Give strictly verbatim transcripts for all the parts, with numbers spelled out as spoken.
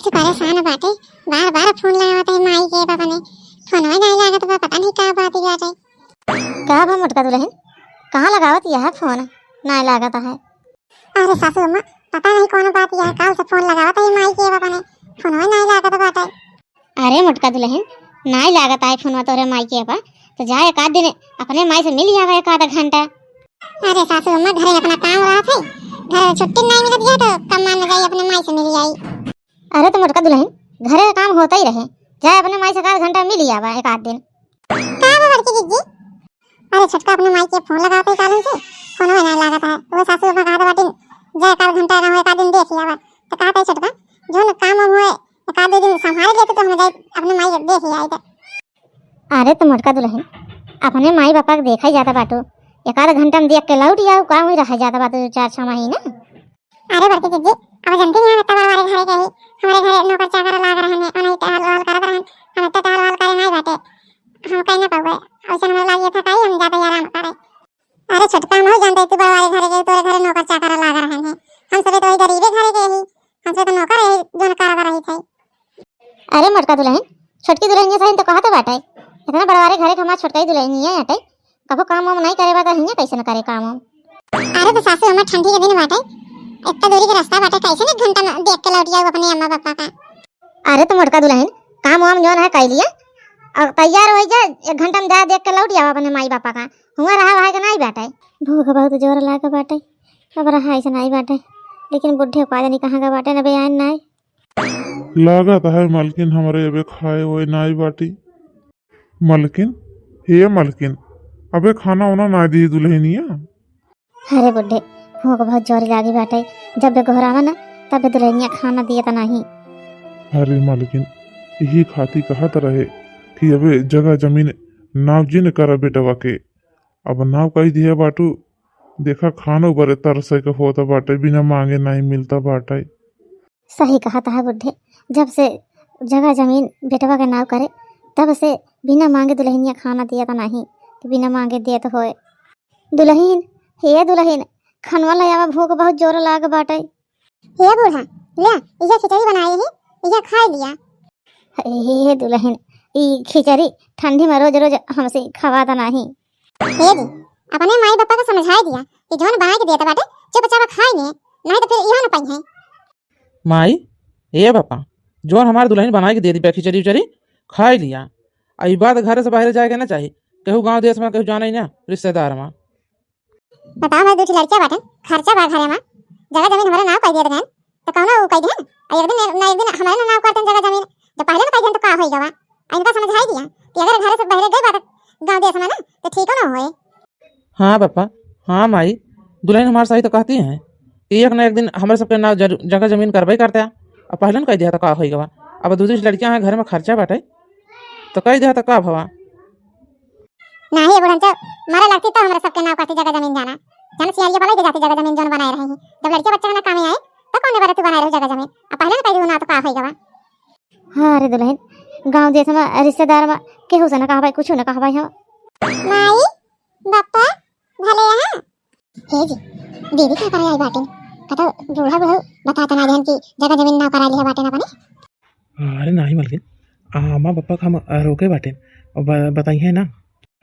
तो परेशान बाटे, बार बार फोन लगावत है माई के बाबा ने, फोनवा नाहीं लागत बा, पता नहीं का बात बाटे। का बा मोटका दुलहिन, कहाँ लगावत यह फोन, नाहीं लागत है? अरे सासू अम्मा, पता नहीं कौन बात यह, काल से फोन लगावत है माई के बाबा ने, फोनवा नाहीं लागत बाटे। अरे मोटका दुलहिन, नाहीं लागत है फोनवा तोरे माई के बाबा, तो जा एक आध दिन अपने माई से मिल आवा एक आधा घंटा। अरे सासू अम्मा, घरे इतना काम रहत है, घरे छुट्टी नाहीं मिलत है, तो कम मान जाई अपने माई से मिल आई। अरे तो मोटका दुलहिन, घरे का काम होत ही रहे, जाए अपने माई से एक आध घंटा मिल आवा एक आध दिन। का बा बड़की जिज्जी? अरे छोटका अपने माई के फोन लगावत है कालन से, फोनवा नाहीं लागत है। वो सासू अम्मा कहत बाटिन, जाए एक आध घंटा ना हो एक आध दिन देख आवा। तो कहत है छोटका, जो न काम वाम होए, एक आध दिन संभाल लेते तो हम जाए अपने माई के देख आई। अरे तो मोटका दुलहिन, अपने माई बापा के देखा ही जाता बाटू, एक आध घंटा में देख के लौट जाऊ, का वहीं रह जाता बाटू दो चार छह महीना। अरे बड़की जिज्जी, अब जनती नहीं, हम इतना बड़ा हमारे घरे के ही, हमारे घरे नौकर चाकर लाग रहे हैं, उन्हें टहल वहल करत रहे, हम इतना टहल वहल करे नहीं बाटे, हम कहीं ना पावे, ऐसे हमें लागिए था कहीं हम जाते आराम करे। अरे छोटका, हम ही जानते तू बड़वारे घरे के, तोरे घरे नौकर चाकर लाग रहे हैं, हम सभी तो वही गरीबे घरे के ही, हमसे तो नौकर है जो करत रही थे। अरे मोटका दुलहिन, छोटकी दुलहिनिया सही तो कहत बाटे, इतना बड़वारे घरे के हमार छोटका ही दुलहिनिया हटे, कबो काम वाम नहीं करे बा, तो हियाँ कैसे न करे काम वाम? अरे तो सासू, हमार ठंडी के दिन बाटे, इतना दूरी के रास्ता बाटे, कैसे एक घंटा में देख के लौट जाऊ अपने अम्मा पापा का? अरे तो मोटका दुलहिन, काम वाम जौन है कह लिया, और तैयार हो जा, एक घंटा में जा देख के लौट जाओ अपने माई पापा का, हुआ रहा वहाँ के नहीं बाटे। भूख बहुत जोर लाग बाटे, अब रहा ऐसे नहीं बाटे, लेकिन बुढ़े का जानी कहाँ का बाटे न बे आइन नहीं। लागत है मलकिन हमरे अबे खाए होए नाई बाटी। मलकिन, हे मलकिन, अबे खाना वाना ना दी दुलहिनिया? अरे बुढ़े, भूख बहुत जोर लागी बाटे, जब बे गोहरावा ना तब बे दुलहिनिया खाना दिया त नहीं। अरे मलकिन, यही खाती कहत रहे कि अबे जगह जमीन नाव जिन कर बेटवा के, अब नाव कही दिया बाटू, देखा खानो बरे तरसे के होत बाटे, बिना मांगे नहीं मिलता बाटे। सही कहत है बुढ़े, जब से जगह जमीन बेटवा के नाव करे, तब से बिना मांगे दुलहिनिया खाना दिया त नहीं कि बिना मांगे देत होए। दुलहिन, हे दुलहिन, खनवा ले आवा, भूख बहुत जोर लाग बाटे। हे बूढ़ा, ले, इहे खिचड़ी बनाए ही, इहे खाए लिया। हे दुलहिन, ई खिचड़ी ठंडी में रोज रोज हमसे खवा त नहीं। हे जी, अपने माई बापा के समझाए दिया कि जौन बनाए के देत बाटे, चुपचाप खाए ले, नहीं तो फिर इहो न पइहे। माई, ए बापा, जौन हमार दुलहिन बनाए के दे दी बा खिचड़ी उचड़ी, खाए लिया। आ ई बात घरे से बाहरे जाए के ना चाही, केहू गाँव देश में केहू जाने ना, रिश्तेदार में। बताओ, हमारे दो ठे लड़कियाँ बाटेन, खर्चा बा घरे में, जगह जमीन हमारे नाव कह दिए गए, तो कौनो ऊ कह दिहन, और एक दिन ना एक दिन हमारे ना नाव करते जगह जमीन, जब पहले ना कह दिहन तो का होई गवा? आ इनका समझाई दिया कि अगर घरे से बहरे गई बात गाँव देश में ना, तो ठीक ना होए। हाँ पापा, हाँ माई, दुलहिन हमार सही तो कहती हैं कि एक ना एक दिन हमारे सबके नाव जर-, जगह जमीन करबे करते हैं। अब पहले ना कह दिया तो का होई गवा? अब दो दो लड़कियाँ हैं घर में, खर्चा बाटे, तो कह दिया तो का भवा? नाही, ये बुढ़न चो, मारे लगती तो हमरा सबके नाव करती जगह जमीन जाना। जान सियारिया पलाई के जाती जगह जमीन जौन बनाए रही। जब लड़के बच्चा ना कामे आए, तो कौन बरे तू बनाए रही जगह जमीन? अब पहले ना कह दी ना तो का होई गवा? हाँ रे दुलहिन, गाँव देश में रिश्तेदार में केहू से ना कहबाई, कुछ ना कहबाई हम। माई, बापा, भले यहाँ। हे जी, दीदी का करे आई बाटिन? कतो बूढ़ा बूढ़ा बता तना देहन कि जगह जमीन नाव करा लिया बाटिन अपने। अरे नाही मलकिन, अम्मा पापा का हम रोके बाटेन, अब ब-, बताइए ना।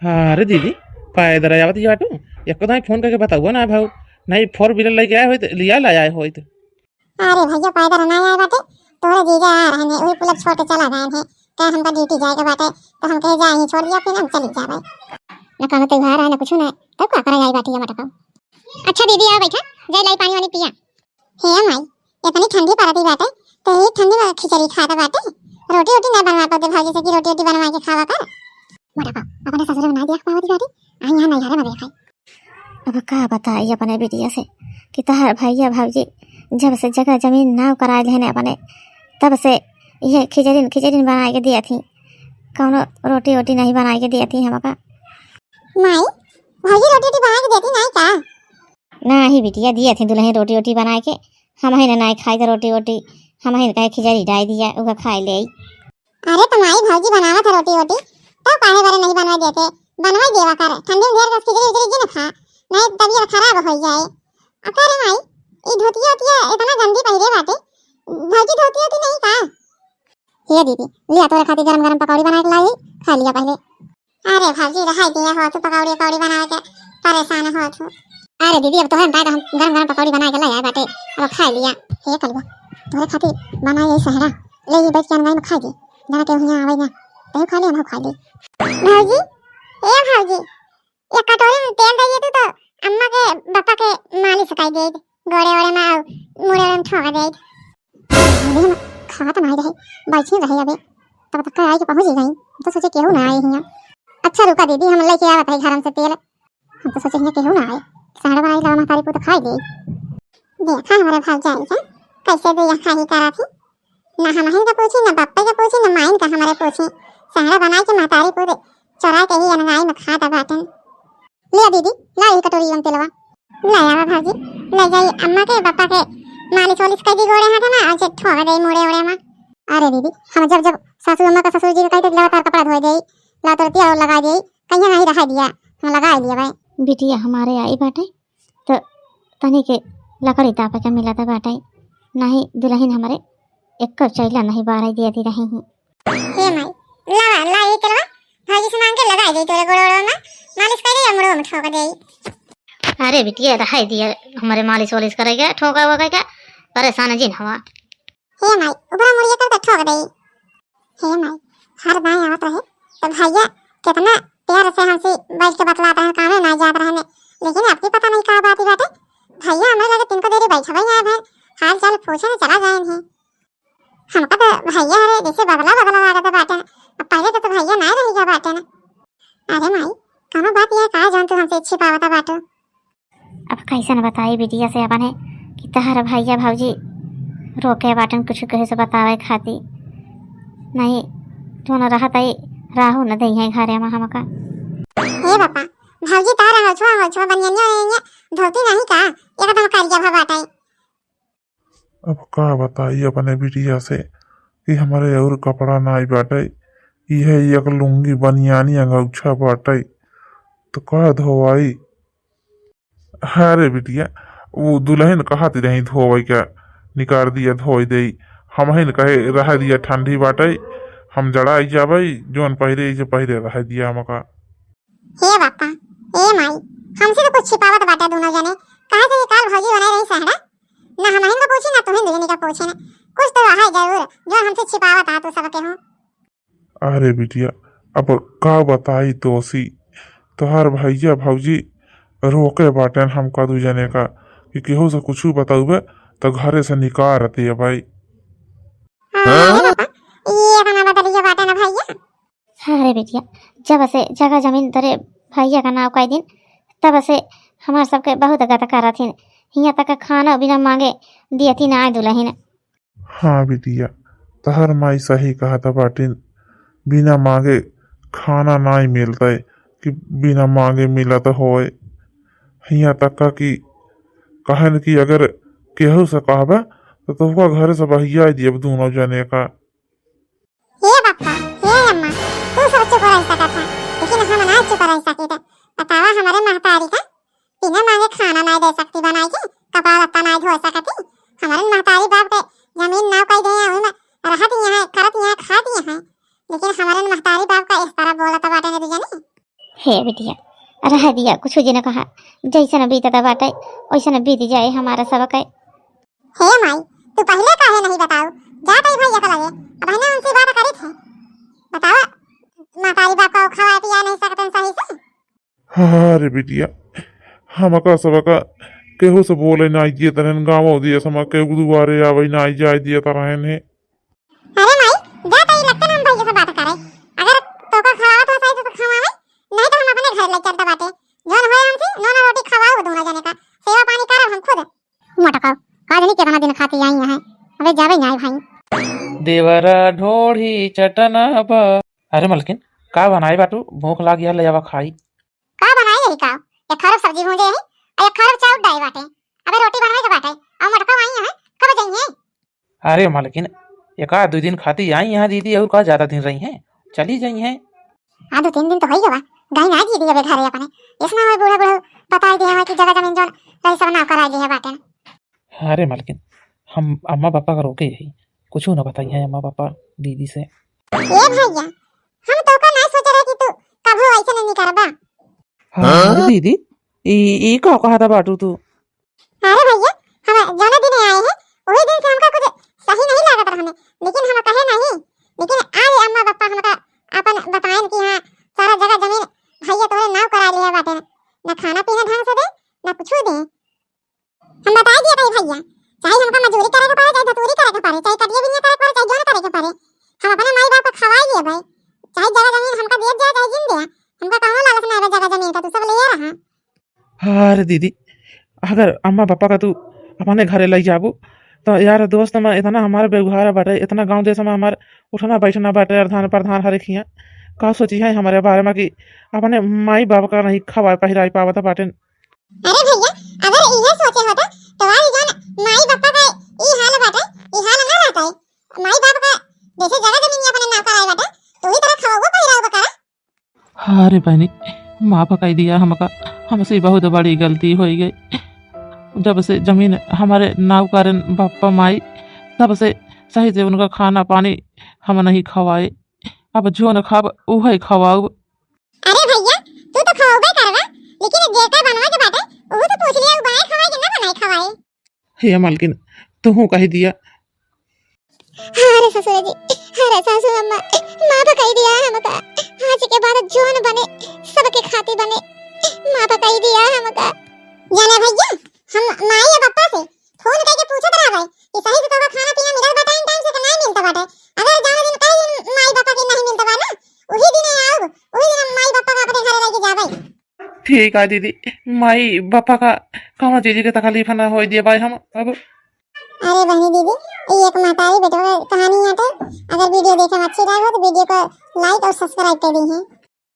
अरे दीदी, पैदर आवत ही बाटू, एको दाई फोन करके बताउआ ना भाऊ, नहीं four wheeler लेके आए होइत, लिया ला आए होइत। अरे भैया, पैदर ना आए बाटे, तोहरे जीजा आ रहे हैं, वही पुल छोड़ के चला गए हैं, कहे हमका ड्यूटी जाए के बाटे, तो हम कहे जाए ही छोड़ दिया, फिर हम चली जावे। न कौनो त्योहार है, न कुछ ना, तब का करा जाए बाटे ये मटका। अच्छा दीदी, आओ बैठा, जाए लाई पानी वानी पिया। हे माई, इतनी ठंडी पड़ती बाटे, तो ये ठंडी में खिचड़ी खात बाटे, रोटी वोटी ना बनवा पाते भाजी से कि रोटी वोटी बनवा के खावा कर। मटका, अपने ससुर में ना देख पावती बाटे, आ यहाँ नैहरे में देखाई। अब का बताई अपने बिटिया से कि तहार भैया भौजी जब से जगह जमीन नाव कराए लेने अपने, तब से ये खिचड़ी खिचड़ी बनाए के दिया थी, कौनो रोटी वोटी नहीं बनाए के दिया थी हमका। माई, भौजी रोटी वोटी बनाए के देती नहीं का? नाही बिटिया, दिया थी दुलहिन रोटी वोटी बनाए के, हम ही ना नहीं खाई तो रोटी वोटी, हम ही कहे खिचड़ी डाल दिया, उका खाए ले आई। अरे तो माई, भौजी बनावत है रोटी वोटी, तो काहे बरे नहीं बनवा देते, बनवा देवा कर, ठंडी में ढेर कस खिचड़ी उचड़ी जिन खा, नहीं तबीयत खराब हो जाए। अका रे माई, ई धोतिया उतिया इतना गंदी पहिरे बाटे, भौजी धोती होती नहीं का? ये दीदी, लिया तोरे खातिर गरम गरम पकौड़ी बनाए के लाई, खा लिया पहले। अरे भौजी, रहाई दिया हो तू, पकौड़ी पकौड़ी बनाए के परेशान हो तू। अरे दीदी, अब तोहरे बताए तो हम गरम गरम पकौड़ी बनाए के लाई आए बाटे, अब खा लिया। हे कलुआ, तोरे खातिर बनाए यही सहरा, ले ये बैठ के अनगाई में खा दे, जना के हियाँ आवे ना, तू खा ले, हम खा ले। भौजी, ए भौजी, एक कटोरी में तेल दे दे तू तो अम्मा के बप्पा के मालिश कर दे, गोड़े ओड़े में और मुड़े ओड़े में ठोक दे। दिन में खात नहीं रहे, बैठी रहे अबे, तब तक आई के पहुँच गई। हम तो सोचे केहू ना आए हियाँ। अच्छा रुका दीदी, हम लेके आवत है घर से तेल। हम तो सोचे हियाँ केहू ना आए, साड़ा बनाई लावा महतारी पूत खाई दे। देखा हमारे भाई जाई से कैसे दे यहाँ खाही करा थी, ना हमहिन का पूछी, ना बप्पे का पूछी, ना माइन का हमारे पूछी। साड़ा बनाई के महतारी पूत चोरा के ही अनगाई में खा दा बाटन। ले दीदी, ला यही कटोरी में तेलवा। ले आवा भौजी, ले जाई अम्मा के बप्पा के मालिश वालिश कर दी गोड़े हाथ में, और से ठोक दे मुड़े उड़े में। अरे दीदी, हम जब जब सासू अम्मा का ससुर जी के कहते लगातार कपड़ा धोए दे, ला तुरती और लगा दे, कहीं नहीं रहा दिया, हम लगा दिया भाई। बिटिया हमारे आई बाटे तो तनी के लकड़ी तापे के मिलत बाटे, नहीं दुल्हन हमारे एक चैला नहीं बारे दिया दी रही ही। हे माई, लावा, ला ये तेलवा, भौजी से मांग के लगा दे तोरे गोड़वा में, मालिश कर दे या मुड़वा में ठोक दे। अरे बिटिया, रहाई दिया, हमारे मालिश वालिश करेगा, ठोका वोका का, परेशान जिन हवा। हे माई, ऊपरा मुड़िया कर तो ठोक दे। हे माई, हर दाएं आवत रहे तो भैया कितना प्यार से हमसे बैठ के बतलात रहे, कामे ना जात रहे, लेकिन अब की पता नहीं का बात ही बाटे, भैया हमें लगे तिनको देरी बैठबे ही आए भैन, हाल चाल पूछे में चला जाए हैं। हमका तो भैया हरे जैसे बदला बदला लागत बाटे, अब पहले तो, तो भैया ना रही गया बाटे ना। अरे माई, कौनो बात यह का जान तू हमसे छिपावता बाटू? अब कैसन बताई बिटिया से अपने कि तहर भैया भौजी रोके बाटन कुछ कहे से बतावे खाती। नहीं, तू न रहत आई, राहु न दई है घरे में हमका। हे बापा, भौजी तारा हो छुआ, हो छुआ, बनियनिया, ओनियनिया धोती नहीं का, एकदम करिया भा बाटे। अब का बताई अपने बिटिया से कि हमरे और कपड़ा नाई बाटे, इहे एक लुंगी बनियानी अंगौछा बाटे, तो का धोवाई? अरे बिटिया, वो दुल्हन कहत रही धोवे का, निकाल दिया धोई देई, हमहिन कहे रह दिया ठंडी बाटे, हम जड़ाई जाबे, जौन पहिरे इसे पहिरे रह दिया हमका। हे बापा, ए माई, हमसे तो कुछ छिपावत बाटे दोनों जने। काहे से कि काल भौजी बनाए रही सहरा, ना हमहिन का पूछी, ना तुहिन दुल्हनी का पूछे, ना कुछ तो है जरूर, जो हमसे छिपावत आ तू सबके हो। अरे बिटिया, अब का बताई तोसी, तोहार भैया भौजी रोके बाटेन हमका दू जने का कि केहू से कुछ बताउबे तो घरे से निकार दिए भाई। हाँ, अरे बापा, ये इतना बदलिया बाटे ना भैया। हाँ रे बिटिया, जब से जगह जमीन तोरे भैया का नाव कई दिन, तब से हमार सबके बहुत गत करत हिन। हियाँ तक खाना बिना मांगे दियती ना आए दुल्हन। हाँ बिटिया, तहर माई सही कहत बाटिन, बिना मांगे खाना नाई मिलते कि बिना मांगे मिलत होए। हियाँ तक कि कहन कि अगर केहू से कहबे तो तोहका घरे से बहिया दियब दोनों जने का। हे बापा, हे अम्मा, तू सब चुप रह सकत है, लेकिन हम ना चुप रह सकित। बतावा हमरे महतारी का बिना मांगे खाना नाई दे सकती बनाई के, कपड़ा लत्ता नाई धो सकती। हमरे महतारी बाप के जमीन नाव कई दे हैं, ओही में रहत ही हैं, करत ही हैं, खात ही हैं, लेकिन हमरे महतारी बाप का इस तरह बोलत बाटे ने दू जने। हे बिटिया, रह दिया, कुछ जिन कहा, जैसन बीतत बाटे वैसन बीत जाए हमारा सबके। हे माई, तू पहले काहे नहीं बताऊ? जा तई भैया के लगे, अब है ना उनसे बात करी थे। बतावा, महतारी बाप का खवा पिया नहीं सकते सही से। हाँ रे बिटिया, हमका सबका केहू से बोले ना आइए तरहन, गाँव दिए समा केहू दुआरे आवे ना आई जाए दिए तरहन है। अरे माई, जा तई लगते ना हम भैया से बात करे। अगर तोका खवावत हो सही तो खवावे, नहीं तो हम अपने घर ले चलता बाटे। जौन होए हमसे, नून रोटी खवाओ दोनों जने का, सेवा पानी करब हम खुद। मोटका, का जानी कितना दिन खाती आई हैं, अबे जावे नहीं भाई। देवरा ढोढ़ी चटना बा। अरे मलकिन, का बनाई बाटू? भूख लाग गया, ले आवा खाई। का बनाई यही का? एक खरब सब्जी भूंजे यही, और एक खरब चाउर डाई बाटे। अबे रोटी बनवे के बाटे, और मोटका आई हैं, कब जाई हैं? अरे मलकिन, एक आध दू दिन खाती आई हैं दीदी, और का ज्यादा दिन रही हैं, चली जाई हैं। हाँ, दो तीन दिन तो होई गवा, गई ना दीदी अबे घरे अपने। इसमें हमें बूढ़ा बूढ़ा बताई दिया है कि जगह जमीन जौन रही सब नाव कराई ली है बाटे। अरे मलकिन, हम अम्मा पापा का रोके ही, कुछ न बताई है अम्मा पापा दीदी से। ए भैया, हम तो का नहीं सोच रहे कि तू कभू ऐसे नहीं करबा। हाँ, अरे दीदी, ई, ई का कहता बाटू तू? अरे भैया, हम जौने दिन आए हैं, वही दिन से हमका कुछ सही नहीं लागत रहने, लेकिन हम कहे नहीं, लेकिन आज अम्मा पापा हमका अपन बताएन कि हाँ, सारा जगह जमीन भैया तोरे नाव करा लिया बाटे, ना खाना पीना ढंग से दे, ना कुछ दे। हम बताई दिया भाई भैया, चाहे हमका मजूरी करे के पड़े, चाहे धतूरी करे के पड़े, चाहे कटिया बिनिया करे के पड़े, चाहे जौन करे के पड़े, हम अपने माई बाप का खवाई लिए भाई, चाहे जगह जमीन हमका दिया जाए, चाहे जिन दे, हमका कौनो लालच ना है जगह जमीन का, तू सब ले रहा। अरे दीदी, अगर अम्मा पापा का तू अपने घरे लई जाबू, तो यार दोस्त में इतना हमार व्यवहार बाटे, इतना गाँव देश में हमार उठना बैठना बाटे, प्रधान प्रधान हर खिया का सोची है हमारे बारे में कि अपने माई बाप का नहीं खवाए पहिराई पावत बाटे। अरे भैया, अगर इहे सोचे होता, तो आज जौन माई पापा का ई हाल बाटे, ई हाल ना रहता है। माई बाप का जैसे जगह जमीन अपने नाम कराए बाटे, तो ही तरह खवाबो पहिराबो करा। अरे बहनी, माफ कई दिया हमका, हमसे बहुत बड़ी गलती हो गई। जब से जमीन हमारे नाव करेन बापा माई, तब से सही से उनका खाना पानी हम नहीं खवाए। अब जो न खाब, उहे खवाऊ। अरे भैया, तू तो खवाबे करबा, लेकिन जेका बनवा के बाटे, ओहू तो पूछ लिया, उ बनाए खवाए कि ना बनाए खवाए। हे मालकिन, तुहू कही दिया। अरे ससुर जी, अरे सासू अम्मा, माफ कई दिया हमका। आज के बाद जौन बने, सबके खातिर बने। माफ कई दिया हमका। जाने भैया, हम माई या पापा से फोन करके पूछत रहबे कि सही से तोका खाना पीना मिलत बाटे टाइम से कि नहीं मिलत बाटे। अगर जौन दिन कहे दिन माई पापा के नहीं मिलत बा ना, वही दिन आउब, वही दिन हम माई पापा का अपने घरे लेके जाबे। ठीक है दीदी, माई बापा का कौनो चीज के तकलीफ ना होए दिए भाई हम अब। अरे बहनी दीदी, ये एक महतारी बेटवा के कहानी आटे। अगर वीडियो देखे में अच्छी लगे तो वीडियो को लाइक और सब्सक्राइब कर दी है।